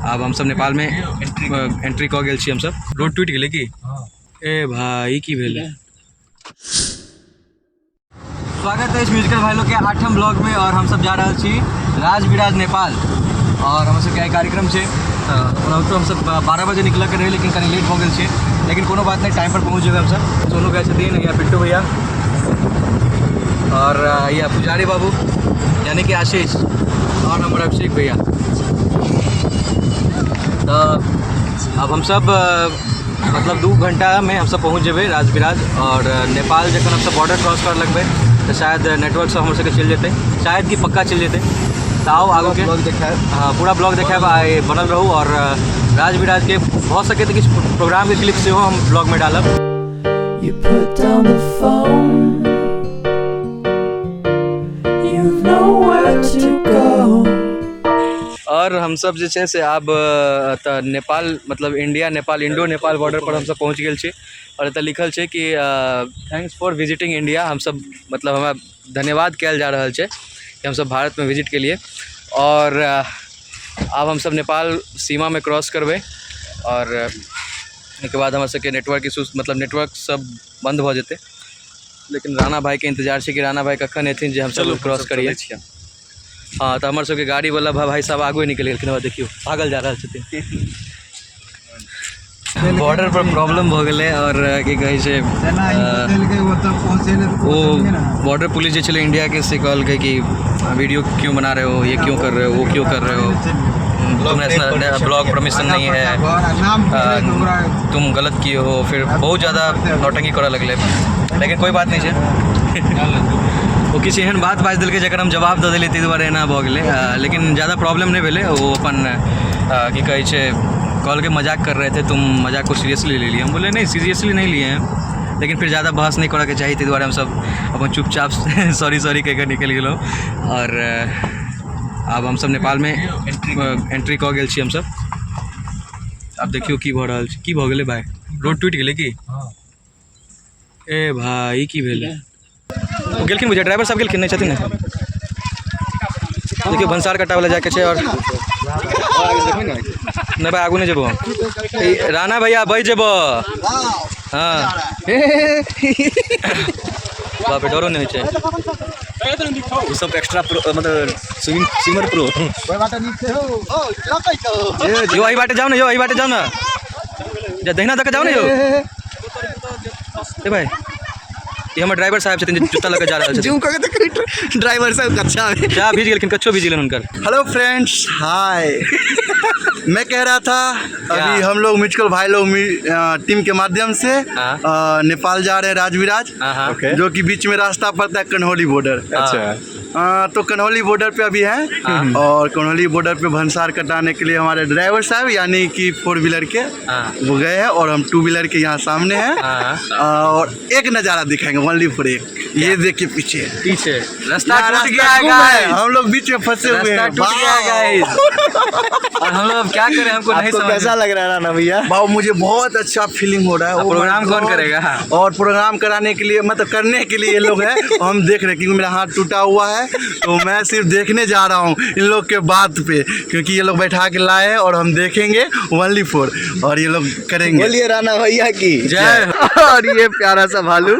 आब हमसब नेपालमे एंट्री कऽ गेल छी हमसब। रोड टूटि गेलै की? ए भाई की भेलै? स्वागत अछि म्यूजिकल भाई लोग के आठम ब्लॉग में और हम सब जा रहल छी राजविराज नेपाल और हमर सबके आइ कार्यक्रम छै। तऽ ओनाहितो हमसब 12 बजे निकलऽ के रहै, लेकिन कनि लेट भऽ गेल छै, लेकिन कोनो बात नहि, टाइम पर पहुँच जेबै हमसब। सोनू भैया छथिन, या पिट्टू भैया और या पुजारी बाबू यानी कि आशीष और हमर अभिषेक भैया। तऽ अब हमसब मतलब 2 घंटा में हमसब पहुँच जेबै राजविराज और नेपाल जखन हमसब बॉर्डर क्रॉस कर लगबै तऽ शायद नेटवर्क सब हमर सबके चलि जेतै, शायद कि पक्का चलि जेतै। तऽ आउ आगूके ब्लॉग देखायब। हाँ, पूरा ब्लॉग देखायब, आइ बनल रहू और राजविराज के भऽ सकै तऽ किछु प्रोग्रामके क्लिप सेहो हम ब्लॉगमे डालब। You put down the phone. You've nowhere to go. और हमसब जे छै से आब तऽ नेपाल मतलब India Nepal Indo Nepal border पर हमसब पहुँच गेल छी और एतऽ लिखल छै कि thanks for visiting India. हमसब मतलब हमरा धन्यवाद कयल जा रहल छै कि हमसब भारतमे विजिट केलिए और आब हमसब नेपाल सीमामे क्रॉस करबै और एहिके बाद हमर सबके नेटवर्क इशूज मतलब नेटवर्क सब बन्द भऽ जेतै। लेकिन राणा भाइके इन्तजार छै कि राणा भाइ कखन एथिन जे हमसब क्रॉस करियै। हँ, तऽ हमर सबके गाड़ीवला भाइ साहब आगुए निकलि गेलखिन। हँ, देखियौ भागल जा रहल छथिन। बॉर्डर पर प्रॉब्लम भऽ गेलै और की कहै छै, ओ बॉर्डर पुलिस जे छलै इंडिया के से कहलकै कि वीडियो क्यों बना रहे हो, ये क्यों कर रहे हो, वो क्यों कर रहे हो, तुम्हें ब्लॉग परमिशन नहीं है, तुम गलत किए हो। फिर बहुत ज़्यादा नौटंकी करऽ लगलै, लेकिन कोई बात नहीं छै। ओ किछु एहन बात बाजि देलकै जकर हम जवाब दऽ देलियै, ताहि दुआरे एना भऽ गेलै। लेकिन ज़्यादा प्रॉब्लम नहि भेलै। ओ अपन की कहै छै कहलकै मजाक कर रहे थे, तुम मजाक को सीरियसली ले लिए। हम बोले नहीं, सीरियसली नहीं लिए हैं, लेकिन फिर ज़्यादा बहस नहि करऽके चाही, ताहि दुआरे हमसब अपन चुपचाप सॉरी सॉरी कहि कऽ निकलि गेलहुँ। और आब हमसब नेपालमे एंट्री कऽ गेल छी हमसब। आब देखियौ की भऽ रहल छै। की भऽ गेलै भाइ? रोड टूटि गेलै की? ए भाई की भेलै? ओ गेलखिन बुझाइ ड्राइवर साहब गेलखिन नहि छथिन ने। देखियौ भनसार कटावला जाइके छै और नहि भाइ आगू नहि जेबो हम। ई राणा भैया बैठ जेबो। हाँ बाप रे, डरो नहि होइ छै। ओ सब एक्स्ट्रा प्रो, मतलब स्विमिंग स्विमर प्रो। यो एहि बाटे जाउ ने, यो एहि बाटे जाउ ने, जा दहिना दऽ कऽ जाउ ने यौ। ए भाइ, ई हमर ड्राइवर साहब छथिन जे जूता लऽ कऽ जा रहल छथिन। जूम कऽ के देखै ड्राइवर साहब कच्छा में। जा भीज गेलखिन, कच्छो भीज गेलनि हुनकर। हेलो फ्रेंड्स, हाय। मैं कह रहा था अभी क्या? हम लोग म्यूचुअल भाई लोग टीम के माध्यम से हाँ। नेपाल जा रहे हैं राजविराज, हाँ, हाँ। ओके। जो कि बीच में रास्ता पड़ता है कन्हौली बॉर्डर। अच्छा। तो कन्हौली बॉर्डर पे अभी हैं हाँ। और कन्हौली बॉर्डर पे भंसार कटाने के लिए हमारे ड्राइवर साहब यानी कि 4 व्हीलर के हाँ। वो गए हैं और हम 2 व्हीलर के यहाँ सामने हैं। हाँ। और एक नज़ारा दिखाएंगे ओनली फॉर एक, ये देखिए पीछे। पीछे रास्ता यहाँ टूट गया रास्ता है गुम है, गाइस। हम लोग बीच में फंसे हुए रास्ता हैं। टूट गया है वाह। गाइस। और हम लोग अब क्या करें, हमको नहीं आपको समझ कैसा लग रहा है राणा भैया? बाबू मुझे बहुत अच्छा फीलिंग हो रहा है। अब Oh my programme कौन God। करेगा? और प्रोग्राम कराने के लिए मतलब करने के लिए ये लोग हैं, हम देख रहे हैं क्योंकि मेरा हाथ टूटा हुआ है तो मैं सिर्फ देखने जा रहा हूँ इन लोग के बात पे, क्योंकि ये लोग बैठा के लाए हैं और हम देखेंगे ओनली फॉर और ये लोग करेंगे। बोलिए राणा भैया की जय। और ये प्यारा सा भालू,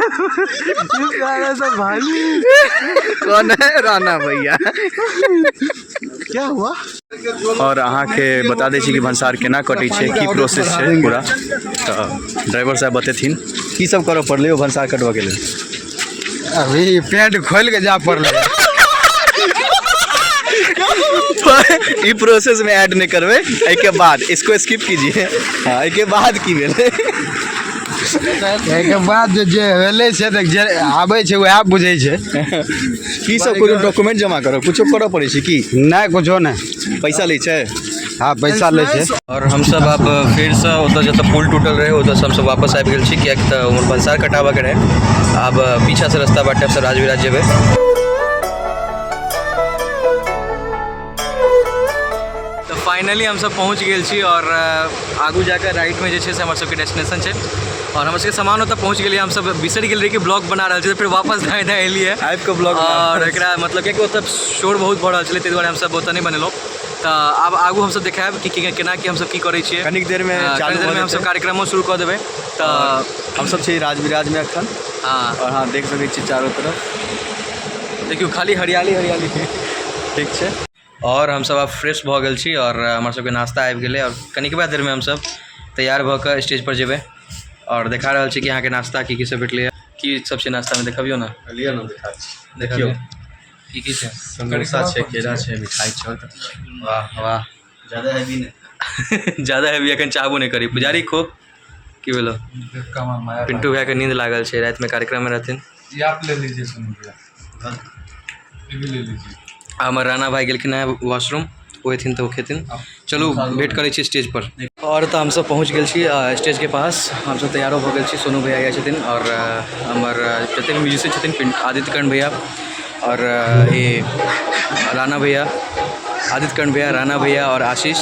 प्यारा सा भालू कौन है? राणा भैया। क्या हुआ? और अहाँके बता दै छी कि भनसार केना कटै छै, की प्रोसेस छै पूरा, तऽ ड्राइवर साहब बतेथिन की सब करऽ पड़लै ओ भनसार कटबऽके लेल। अभी पैंट खोलि के जा पड़लै। ई प्रोसेस में ऐड नहीं करबै, एहिके बाद इसको स्किप कीजिए। हाँ, एहिके बाद की भेलै? एहिके बाद जे भेलै से तऽ जे आबै छै वएह बुझै छै। की सब कोनो डॉक्यूमेंट जमा करऽ कुछो करऽ पड़ै छै की? नहि, कुछो नहि। पैसा लै छै? हाँ, पैसा लै छै। और हमसब आब फेरसँ ओतऽ जतऽ पुल टूटल रहै ओतऽसँ हमसब वापस आबि गेल छी, किएकि तऽ उम्हर भनसार कटाबऽके रहै। आब पीछासँ रस्ता बाटे हमसब राजविराज जेबै। तऽ फाइनली हमसब पहुँच गेल छी और आगू जाकऽ राइटमे जे छै से हमर सबके डेस्टिनेशन छै और हमर सबके सामान ओतऽ पहुँच गेलियै। हमसब बिसरि गेल रही कि ब्लॉग बना रहल छी, तऽ फेर वापस धाँइ धाँइ एलियै आबि कऽ ब्लॉग और एकरा मतलब किएकि ओतऽ शोर बहुत भऽ रहल छलै, ताहि दुआरे हमसब ओतऽ नहि बनेलहुँ। तऽ आब आगू हमसब देखायब कि केना की हमसब की करै छियै। कनिक देरमे चालू, कनिक देरमे हमसब कार्यक्रमो शुरू कऽ देबै। तऽ हमसब छी राजविराजमे अखन। हँ, आओर अहाँ देख सकै छी चारो तरफ, देखियौ खाली हरियाली हरियाली। ठीक छै। आओर हमसब आब फ्रेश भऽ गेल छी आओर हमर सबके नाश्ता आबि गेलै, आओर कनिकबा देरमे हमसब तैयार भऽ कऽ स्टेज पर जेबै। आओर देखा रहल छी कि अहाँके नाश्ता की की सब भेटलैए, की सब छै नाश्तामे, देखबियौ ने। लिअ ने, देखा छी। देखियौ की की छै। समोसा छै, केरा छै, मिठाई छै। वाह वाह, ज्यादा हैवी नहि, ज्यादा हैवी एखन चाहबो नहि करी। पुजारी खो, की भेलो? पिंटू भैयाके नींद लागल छै, रातिमे कार्यक्रममे रहथिन। ये आप ले लीजिए सोनू भैया, ये भी ले लीजिए। आ हमर राणा भाई गेलखिन हेँ वॉशरूम, ओ एथिन तऽ ओ खेथिन। चलू, भेंट करै छी स्टेज पर। आओर तऽ हमसब पहुँच गेल छी स्टेजके पास, हमसब तैयारो भऽ गेल छी। सोनू भैया आयल छथिन आओर हमर जतेक भी म्यूजिशियन छथिन, आदित्य कर्ण भैया आओर ई राणा भैया, आदित्य कर्ण भैया, राणा भैया आओर आशीष,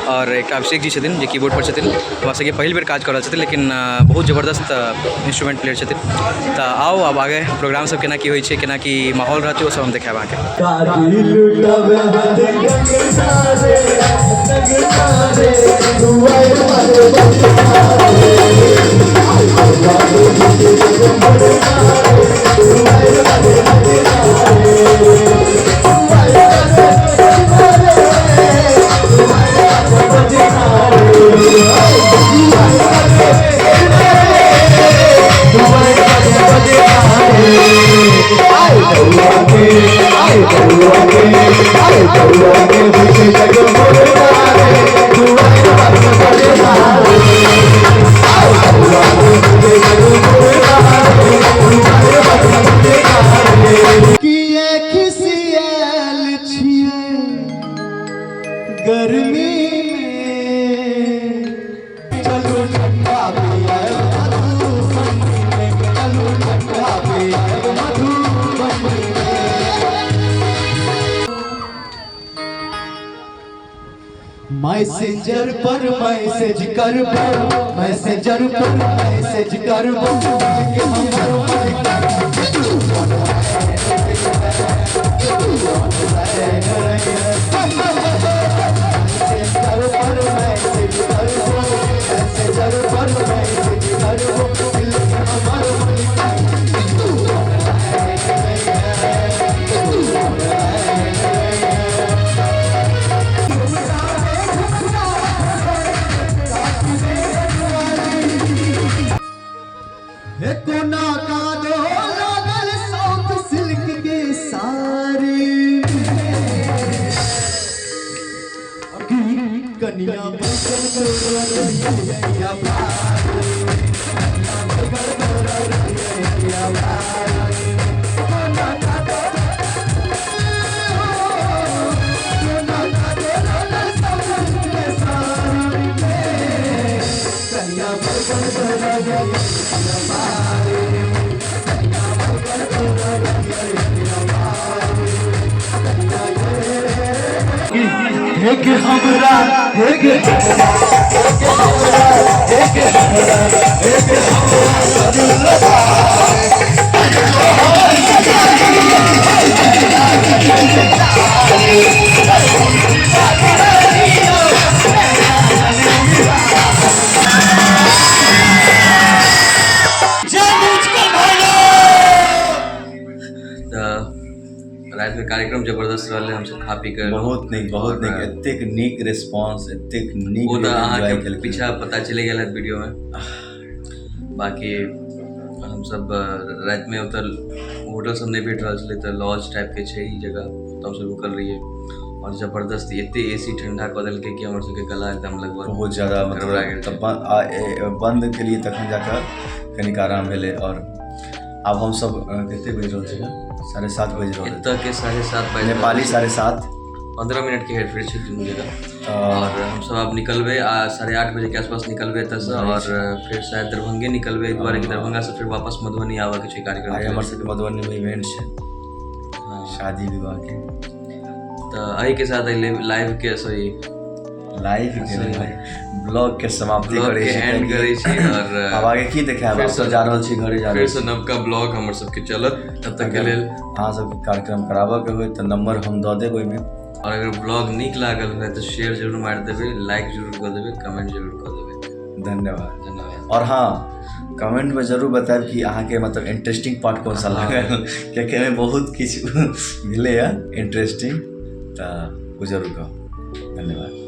आओर एकटा अभिषेक जी छथिन जे कीबोर्ड पर छथिन। हमरा सबके पहिल बेर काज कऽ रहल छथिन, लेकिन बहुत जबरदस्त इंस्ट्रूमेंट प्लेयर छथिन। तऽ आउ, आब आगे प्रोग्राम सब केना की होइ छै, केना की माहौल रहतै, ओ सब हम देखायब अहाँके। काटी लुटब हाथ कंगना रे, कंगना रे, दुआर पर बजना रे, दुआर पर बजना रे, दुआर पर बजना रे, दुआर पर बजना रे, दुआर पर बजना रे, दुआर पर बजना रे। आई बउआ के, आई बउआ के, आई बउआ के पीछे जग मोरना रे, दुआर पर बजना रे। आई बउआ के पीछे जग मोरना रे, दुआर पर बजना रे। किए खिसियल छियै गर्मी में, चलू ठंडा पियाब मधुबनी में, चलू ठंडा पियाब मधुबनी में। मैसेंजर पर मैसेज करबो, मैसेंजर पर मैसेज करबो के हमर मैसेंजर पर मैसेज करबो, मैसेंजर पर मैसेज करबो, दिल के हमर। हे कोना कादो लागल साउथ सिल्क के साड़ी, कनिया बैगन गोरा कोना कादो, कोना कादो लागल साउथ सिल्क के साड़ी, कनिया बैगन गोरा। एक हमरा, एक हमरा, एक हमरा, एक हमरा। तऽ रातिमे कार्यक्रम जबरदस्त रहलै, हमसब खा पी कऽ। बहुत नीक, बहुत नीक। एतेक नीक रिस्पॉन्स, एतेक नीक ओ तऽ लोक एन्जॉय अहाँके केलखिन। पीछा पता चलि गेल हैत वीडियोमे। बाकी हमसब रातिमे ओतऽ होटल सब नहि भेट रहल छलै, तऽ लॉज टाइपके छै ई जगह, तऽ हमसब रुकल रहियै आओर जबरदस्त एते एसी ठंडा कऽ देलकै कि हमर सबके गला एकदम लगभग बहुत ज्यादा गड़बड़ा मतलब गेल तऽ छै। बंद केलियै तखन जाकऽ कनिक आराम भेलै। आओर आब हमसब कते बजि रहल छै? 7:30 बजि रहल एतऽ के 7:30 बाजि रहल नेपाली छै। 7:30। 15 मिनट के हेरफेर छै दुनू जगह। तऽ आओर हमसब आब निकलबै आ 8:30 बजे के आसपास निकलबै एतऽसँ आओर फेर शायद दरभंगे निकलबै, एहि दुआरे कि दरभंगासँ फेर वापस मधुबनी आबऽके छै कार्यक्रम। आइ हमर सबके मधुबनीमे इवेंट छै शादी विवाहके। तऽ एहिके साथ लाइव के, सॉरी, लाइव के ब्लॉग के समाप्ति ब्लॉग करै के छी। एंड करै छी आओर आब आगे की देखायब? फेर आब तऽ जा रहल छी, घरे जा रहल फेरसँ छी। नवका ब्लॉग हमर सबके चलत, तब तक के लेल अहाँ सबके कार्यक्रम कराबऽके होय तऽ नंबर हम दऽ देब ओहिमे। आओर अगर ब्लॉग नीक लागल हुए तऽ शेयर जरूर मारि देबै, लाइक जरूर कऽ देबै, कमेंट जरूर कऽ देबै। धन्यवाद। धन्यवाद। और हाँ, कमेंट में जरूर बतायब कि अहाँके मतलब इंटरेस्टिंग पार्ट कौन सा लागल, कियाकि एहिमे बहुत किछु भेलैए इंटरेस्टिंग, तऽ ओ जरूर कहब। धन्यवाद।